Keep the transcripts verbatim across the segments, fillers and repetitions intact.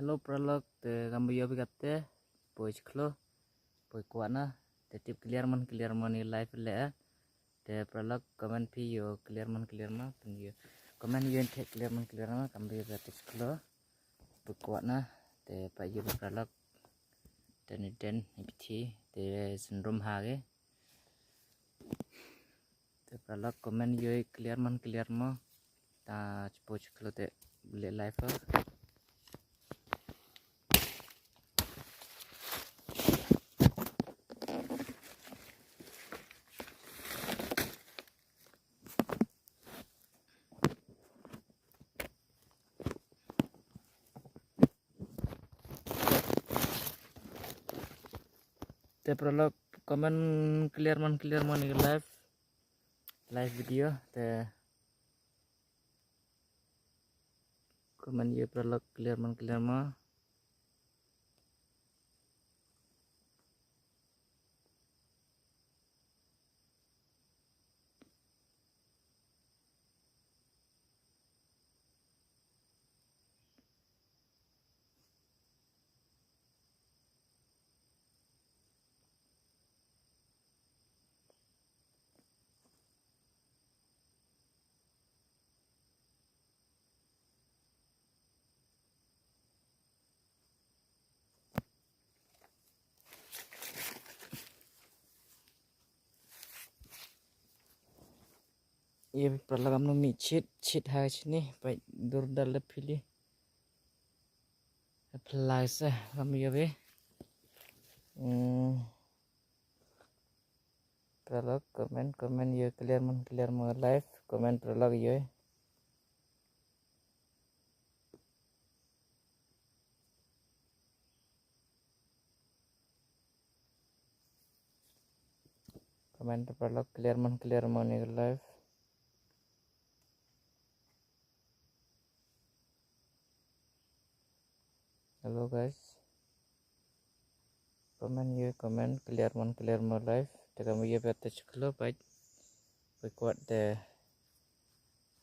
Hello paralok, te kamwa yoo phi katte, poi chi khlo, poi kwah na, te tip clear man clear mo ni live le. Te paralok comment phi yoo clear man clear mo, pynyoo comment yoo te clear man clear mo, kamwa yoo phi katte chi khlo, poi kwah na, te pa yoo phi paralok, te ni den, ni phi, te syndrome ha ke. Te paralok comment yoo clear man clear mo. Ta chi poi chi khlo te le live o. Te paralok comment clear man clear mo ni live, live video, te comment yoo paralok clear man clear mo. Yoo phi paralok kamnu mih chit chit ha chini, pa dur dal le phi li. Apply se kamwa yoo phi. Hmm. Paralok comment, comment yoo clear man clear mo live, comment paralok yoo. Comment paralok clear man clear mo ni live. Hello guys. Comment yoo comment clear man clear mo live. Te kamwa yoo phi katte chi khlo pa, poi kwah te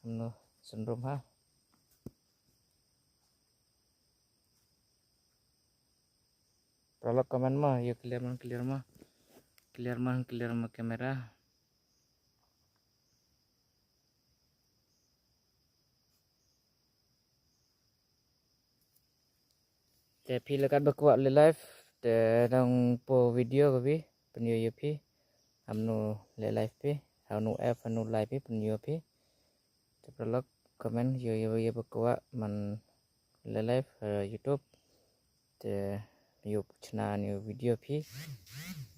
kamnu syndrome ha. Paralok comment mo, yoo clear man clear mo. Clear man clear mo camera. Te phi le katwa kwah le live, te dang poi video ka phi, pynyoo yoo phi, kamnu le live phi, hanu app, hanu live phi, pynyoo phi. Te paralok comment yoo, yoo, yoo phi kwah man le live, eh, YouTube. Te yoo chna ni video phi,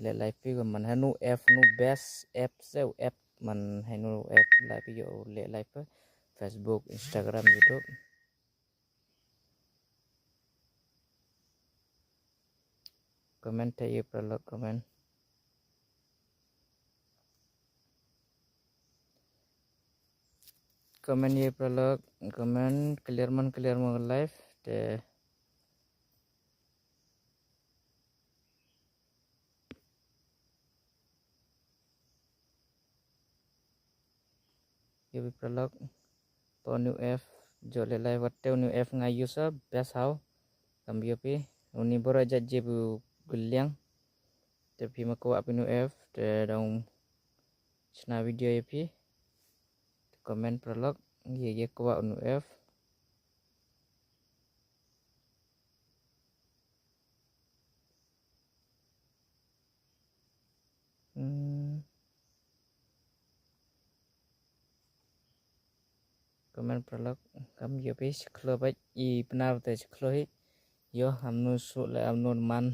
le live phi ko man hanu app, nu best app se app man hanu app live phi yoo le live phi, Facebook, Instagram, YouTube. Comment te yoo paralok comment. Comment yoo paralok, comment clear man clear mo live te. Yoo phi paralok, poi new app, jooh le live, watte new app nga yoo sa best haw. Kamwa yoo phi, uni bor jait jia bu gulliang. Te phi ma kwah phi new app, te dang chna video yoo phi. Te comment paralok, yoo, yoo kwah new app. Hmm. Comment paralok, kamwa yoo phi chi khlo pa, i Pnar te chi khlo hi. Yoo, kamnu suk le kamnu man.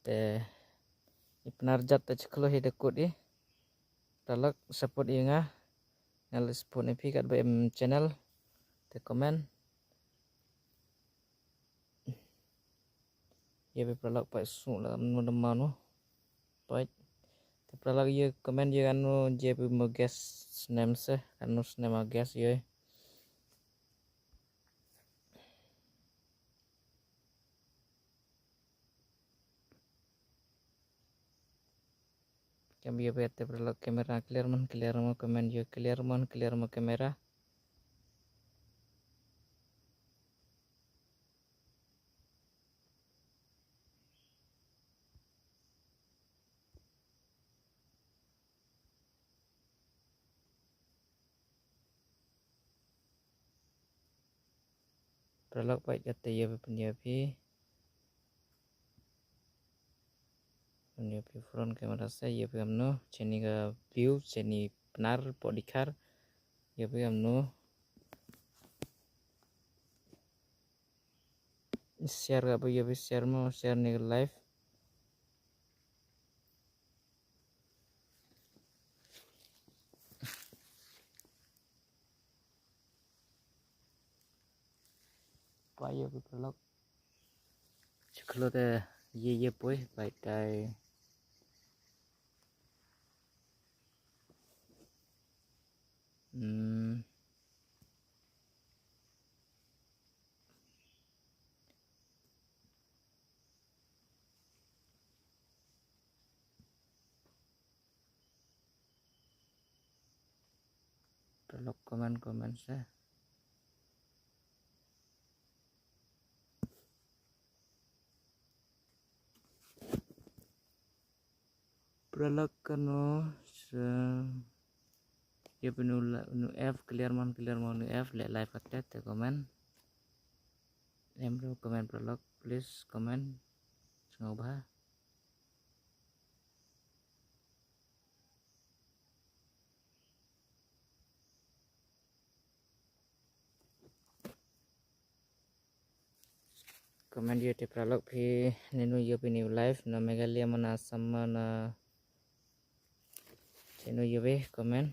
Te i Pnar jat te chi khlo hi te kut i. Paralok support i nga. Nga le support ni phi katwa em channel. Te comment. Yoo phi paralok pa suk le kamnu da man u. Pa. Te paralok yoo comment yoo kamnu jia phi mo guess snem se, kamnu snem mo guess yoo. Kamwa yoo phi katte paralok camera clear man clear mo, comment yoo clear man clear mo camera. Paralok, pait kate ya phi, pynyoh phi. Pynyoh phi front camera se, ya phi kamnu, cheni ka view, cheni Pnar, Podikhar, ya phi kamnu. Share ka phi, ya phi share mo, share ni ka live. Pait ya phi paralok. Chiklo te ye ye poi, pait tai. Hmm. Paralok comment, comment se. Paralok kano se. Ya phi nu la-, nu app clear man, clear man nu app, le live kate te comment. Em ru comment paralok, please comment. Sngewbha. Comment ya te paralok phi, nenu ya phi ni u live, na Meghalaya mana Assam mana, nenu ya phi comment.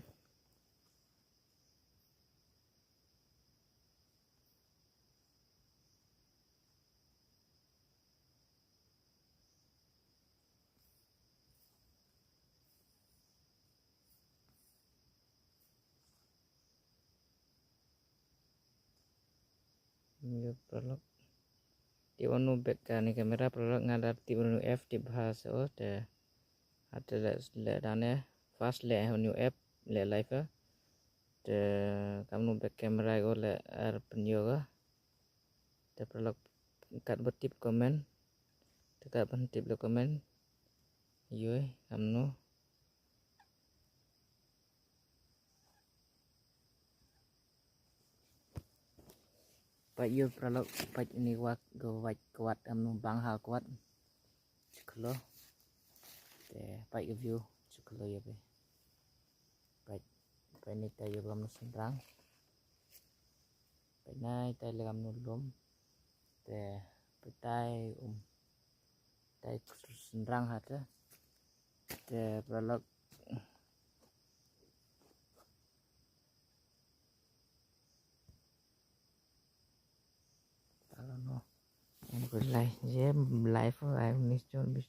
Yo, paralok. Tip wan nu back ka ni camera, paralok, nga da tip wan nu app, tip bha se o, te. Hate le, le dane, first le nu app, le live ka. Te, kamnu back camera ko le ar pynyoh ka. Te paralok, kat ba tip comment. Te kat ban tip le comment. Yoi, kamnu. Pait yo paralok, pait ini kwat, ko wait kwat, kamnu bang ha kwat. Chiklo. Te pait ka view, chiklo ya phi. Pait, pait ni tai ya kamnu synrang. Pait nai tai le kamnu lum. Te pait tai um. Tai synrang ha te. Te paralok. Paralok no. Em ko lai, ye live, live ni chon bis.